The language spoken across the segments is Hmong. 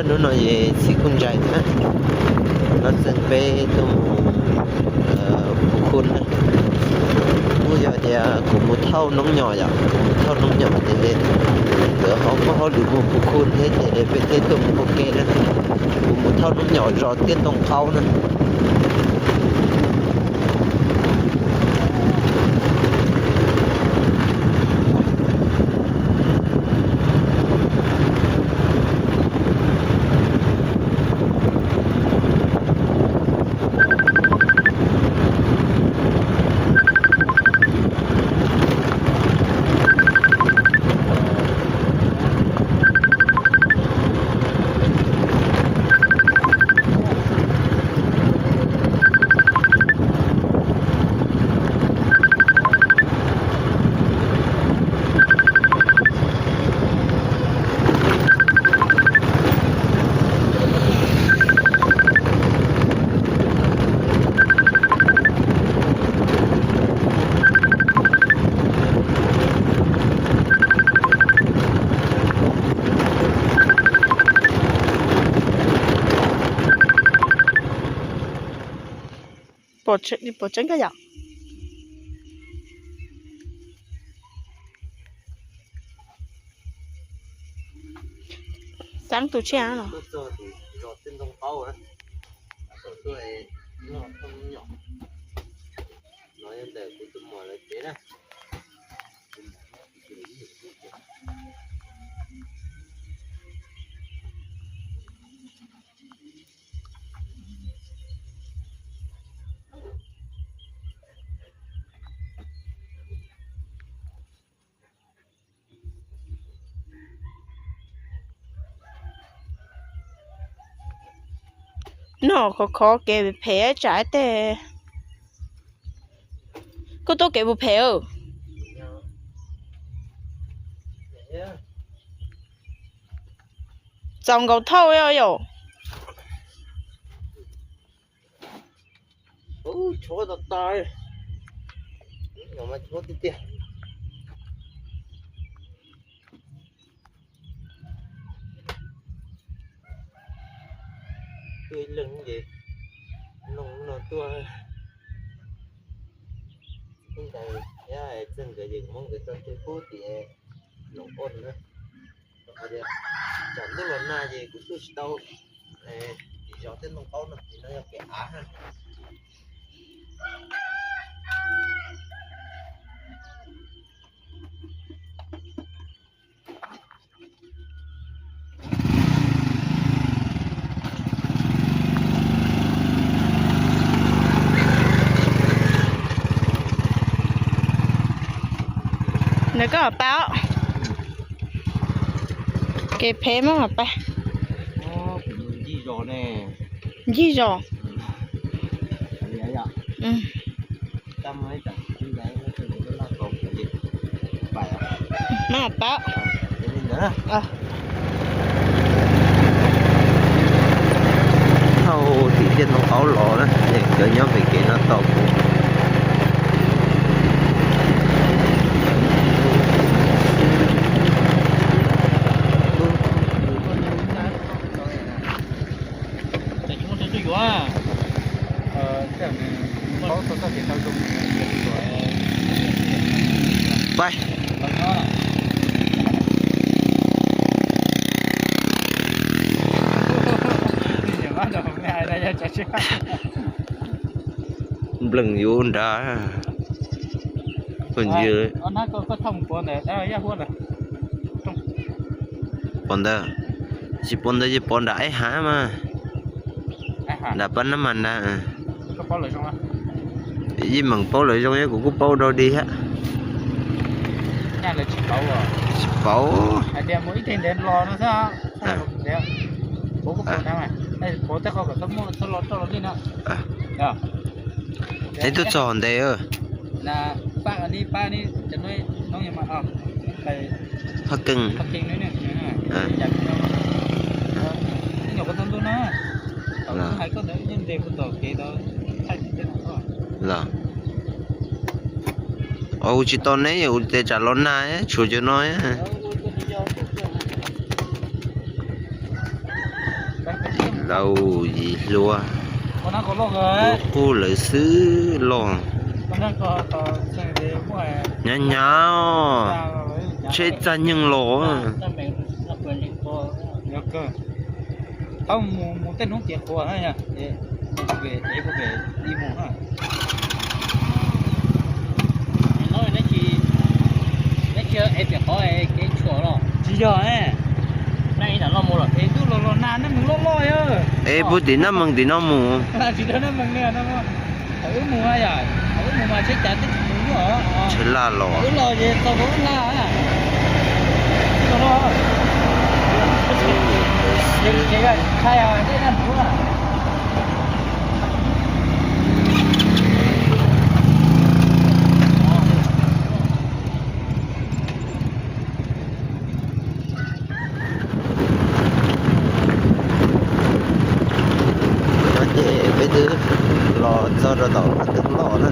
Hnub no ces txiv kuj ntsais thiab, no txeeb peb tuaj mus Phu Khun na. Kuj yog tias kuv mus thauj noob nyom yom, kuv mus thauj noob nyom ces nkawd ho muaj hauj lwm mus Phu Khun thiab ces peb thiaj tuaj mus ua ke na. Kuv mus thauj noob nyom zos Tiaj Ntoo Qaub na. Pom tseeb koj yom? Txeeb tus tshiab no. No khov khov kev phem tsam tej. Koj tuaj kev puas phem? Txaus nkaus thauj yom. Tshuab tas tas, tshuab tiag tiag. Tuaj ib leeg ces noog no tuaj. Txij nkawd, txij nkawd ces Hmoob nkawd txoj kev pub tias Loos Oj na. Hais tias tsam ntuj los nag ces kuv tuaj tsis tau tim zos Tiaj Ntoo Qaub no, ces no yog kev av na. Nws koj pab kev phem mas pab ncig zos. Mas pab thauj tim Tiaj Ntoo Qaub los na, es cov nyob pem kev no tau kuv. Pais. Nplees yuav nrad. Pov ntawd, tsis pov ntawd ces pov nram ib hav mas, nram pab nab mas nrad. Yeej meem paub lawv zoo, kuv kuj paub dau dig thiab. Tsis paub. Neb tuaj txog ntev. Phaj Keej. Los, kuv tsis tau neb, kuv tes tsam los nag tshuav cov no. Lauj, yim hluas, qub qub lawv xwb los. Hnyav hnyav, tsheb txaj nyeeg los. Tsis yog, es puag tim Nab Mees tim no mus. Tsheb laj los. No ces peb twb los txog rau tom Phav Teeb Loj na.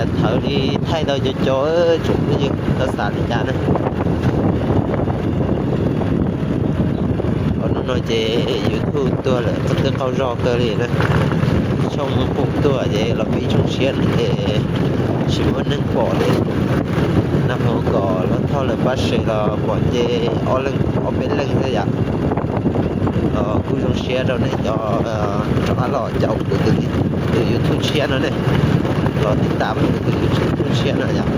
Kev thawv li thaij tau cov cov tsoom phooj ywg tau xav li cas na. Hnub no ces YouTube tuag lawm qhov twg qaug zog kawg li na. Ib tshooj pum tuag ces los pib ib tshooj tshiab ces tsis muaj neeg pom li. Nag hmo kom Hlob Thoj lawv pab share los pom nce ob leeg ob peb leeg thiab yom. Los kuj zoo siab rau nej cov rov qab los caum kuv tus YouTube tshiab no ne, los tib tas kuv tus YouTube tshiab no yom.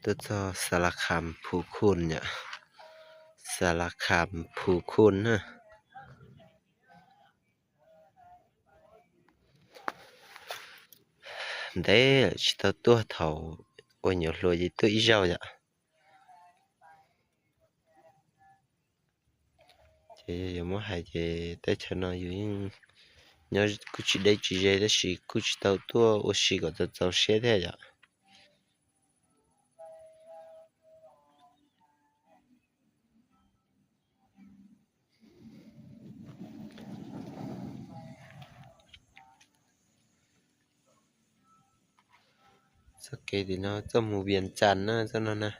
Tuaj txog Xas Las Khas Phu Khun yom, Xas Las Khas Phu Khun na. Ntev lawm tsis tau tuaj, thaum ua nyuam hluas ces tuaj ib zaug yom. Ces yog yuav muab hais ces teb chaws no yus yeej nyob kuj tsis deb tsis ze tab sis kuj tsis tau tuaj ua si kom txaus txaus siab thiab yom. Txoj kev tim no txoj mus Vias Cas na, txoj no na.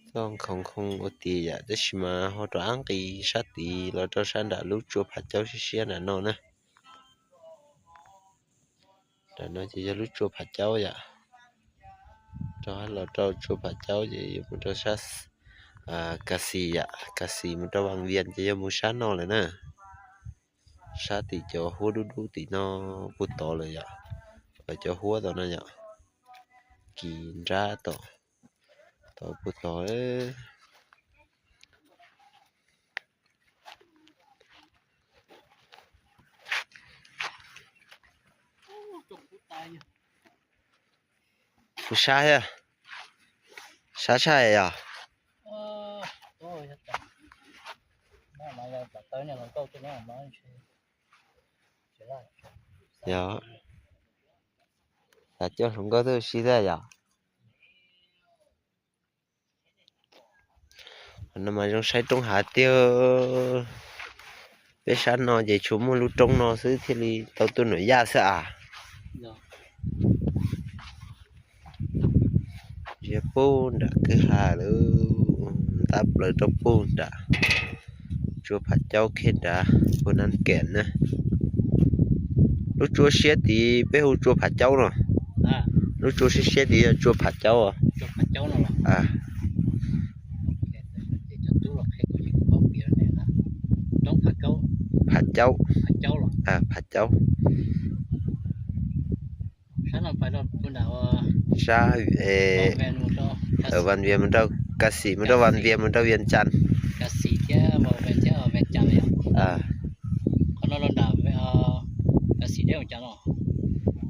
Txoj nkhoos nkhoos ua tim yam tab sis mas ho rov qab nqis sab tid los rau sab nram lub tsua Phav Caub siab siab nram no na. Nram no ces yog lub tsua Phav Caub yom. Rov qab los rau tsua Phav Caub ces yuav mus rau sab Kas Xis yom, Kas Xis mus rau Vas Vias ces yog mus sab no lawm na. Sab tim cov huab dub dub tim no puag tod lawm yom. Cov huab tom no yom, kis nrab tom, tom puag tod. Kuv sab thiab, sab sab yom. Yog, xav coj hluas nkauj tuaj si thiab yom. No mas zoo saib roob hav tiag. Peb sab no ces tsuas muaj lub roob no xwb thiaj li tau tuaj nuam yaj xwb as. Ziag puag nram kwj ha lawm, ntab plaws rau puag nram tsua Phav Caub khej nrad puag Nab Kem na. Lub tsua siab tid peb hu tsua Phav Caub no. Lub tsua siab siab tias yog tsua Phav Caub. Phav Caub. Phav Caub. Sab Vaj Vias mus rau Kas Xis, mus rau Vaj Vias mus rau Vias Cas.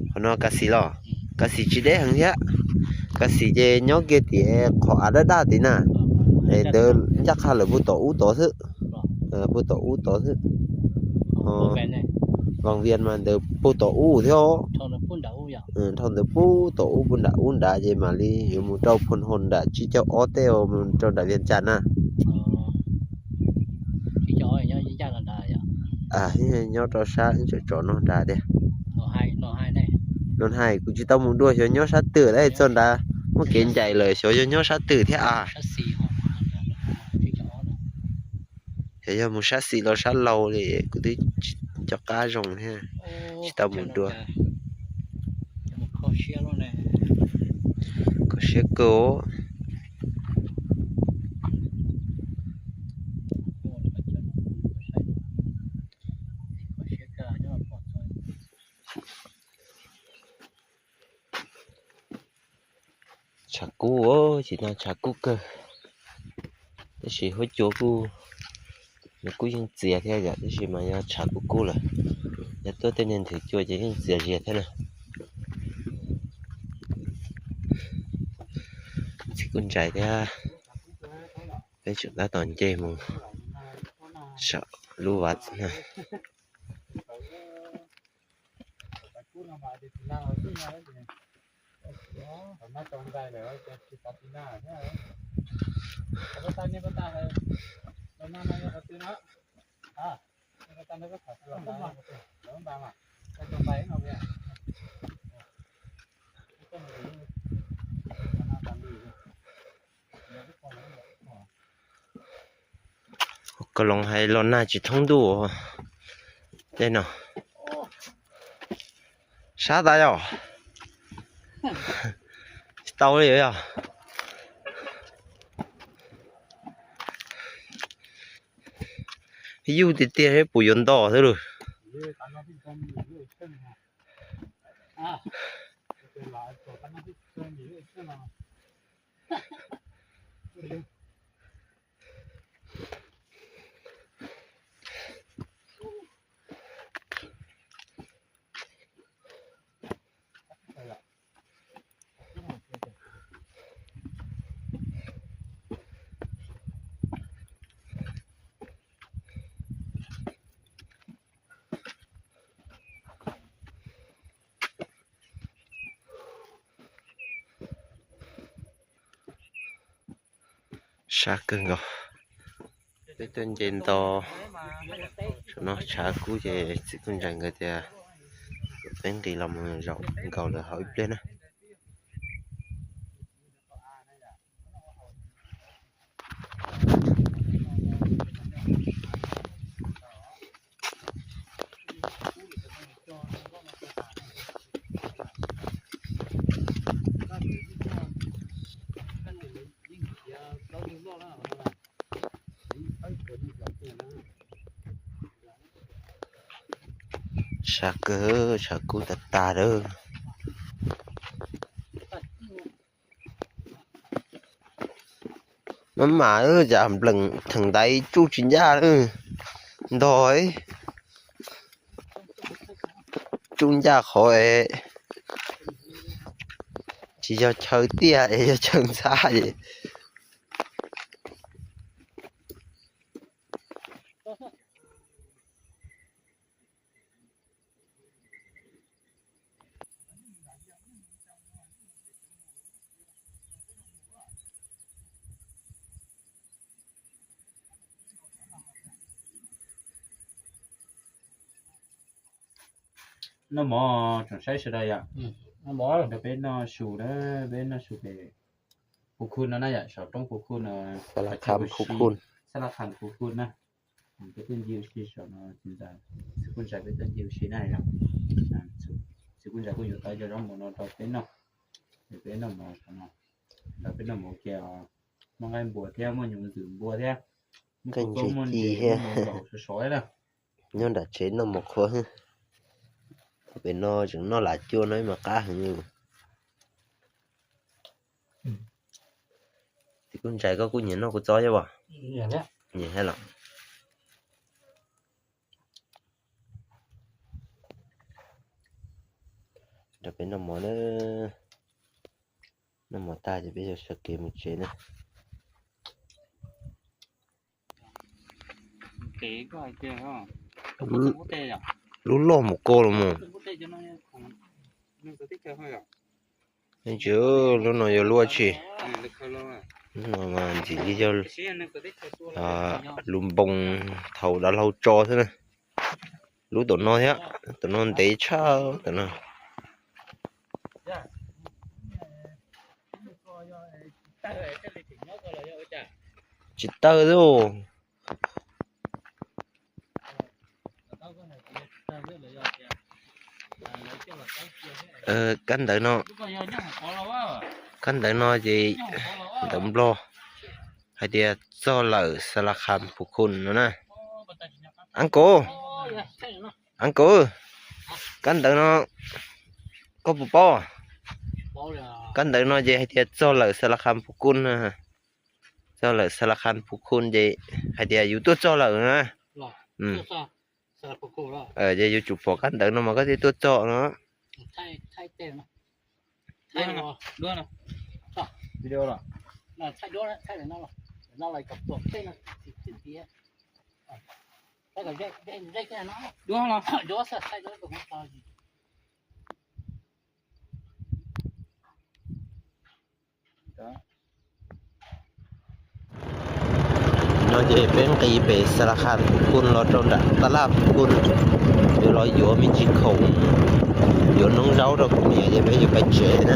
Qhov no Kas Xis los? Kas Xis tsis deb heev thiab. Kas Xis ces nyob kiag tias qhov av daj daj tid na. Es ntawd ncaj qha lawm puag tom ub tod xwb. Puag tom ub tod xwb. Vaj Vias mas ntawd puag tom ub thiab. Dhau ntawd puag tom ub puag nram ub nrad ces mam li yuav mus rau Phoo Hoos nram tsib caug ob tej mus rau nram Vias Cas na. Nyob rau sab ib tsom tsom no nrad tiag. No hais kuv tsis tau mus dua xyov nyob sab twg lawm, txog nrad muaj kev ncaim lawm xyov yog nyob sab twg thiab a. Xyov yog mus sab xis los sab laug li kuv twb tsis nco qab zoo thiab, tsis tau mus dua. Kho siab kawg. Tshav kub, tsis tau tshav kub kawg, tab sis huab cua kuj, nws kuj yeej txias thiab yom, tab sis mas yog tshav kub kub lawm. Yog tuaj tej niag nthwv cua ces yeej txias zias thiab na. Txiv Kuj Ntsais thiab peb tseem tab tom nce mus saum lub vaj na. Koj loos hais los nag tsis thoob ntuj tej no. Sab tas yog tsis tau li yog. Yuj tiag tiag seb puas yuav nto xwb lauj. Sab kawg nkaus. Peb tuaj nce nto saum no tshav kub ces txiv Kuj Ntsais nkawd tias peb nqis los mus zaum nkaus lawv hauv ib pliag na. Sab kawg, tshav kub tag tag lawm. Maj mam cas nplees theem ntaiv tsuj tsis ncaj, ntog tsuj ncaj qhov es tsis yog chaw tiaj es yog chaw ntxhab es. Noj mov tsoom saib sawv daws yom, nrog peb noj su na, peb noj su pem Phu Khun no na yom, saum roob Phu Khun no, Xab Laj Kham Phu Khun na. Peb tuaj ncig ua si saum no, txiv Kuj Ntsais peb tuaj ncig ua si na yom. Txiv Kuj Ntsais kuj yuav tau cov zaub mov no rau peb noj. Peb noj mov, peb noj mov kiag, muaj nqaij npua thiab, muaj nyuv ntxwm npua thiab, muaj kua txob, muaj ntses, muaj mov nplaum sov sov na. Nyob nram tsev noj mov qhuav. Pem no tseem noj lam cua no mas qab heev. Txiv kuj ntshai koj kuj nyiam noj kua txob thiab os? Nyiam thiab los. Nrog peb noj mov na. Noj mov tag ces peb yuav sawv kev mus tsev na. Lub loj mus ko los mus. Tsis, lub no yog lub tsi? Lub no mas ntxim li yog lub npoo thaum dav hlau tso xwb na. Lub tom no thiab, tom no ntev tshaj tom no. Tsis tawg xwb. Kab ntawv no, kab ntawv no ces ntawv Nplog hais tias txog lawm Salakham Phukhun no na. Uncle, uncle, kab ntawv no koj puas paub? Kab ntawv no ces hais tias txog lawm Salakham Phukhun na. Txog lawm Salakham Phukhun ces hais tias yus tuaj txog lawm na. Ces yus tsum pom kab ntawv no mas koj thiaj tuaj txog no. No ces peb nqis pem Salakham Phukhun los rau nram Talaj Phukhun, yuav los yuav me ntsis khoom, yuav noob zaub rau kuv niam ces peb yuav pais tsev na.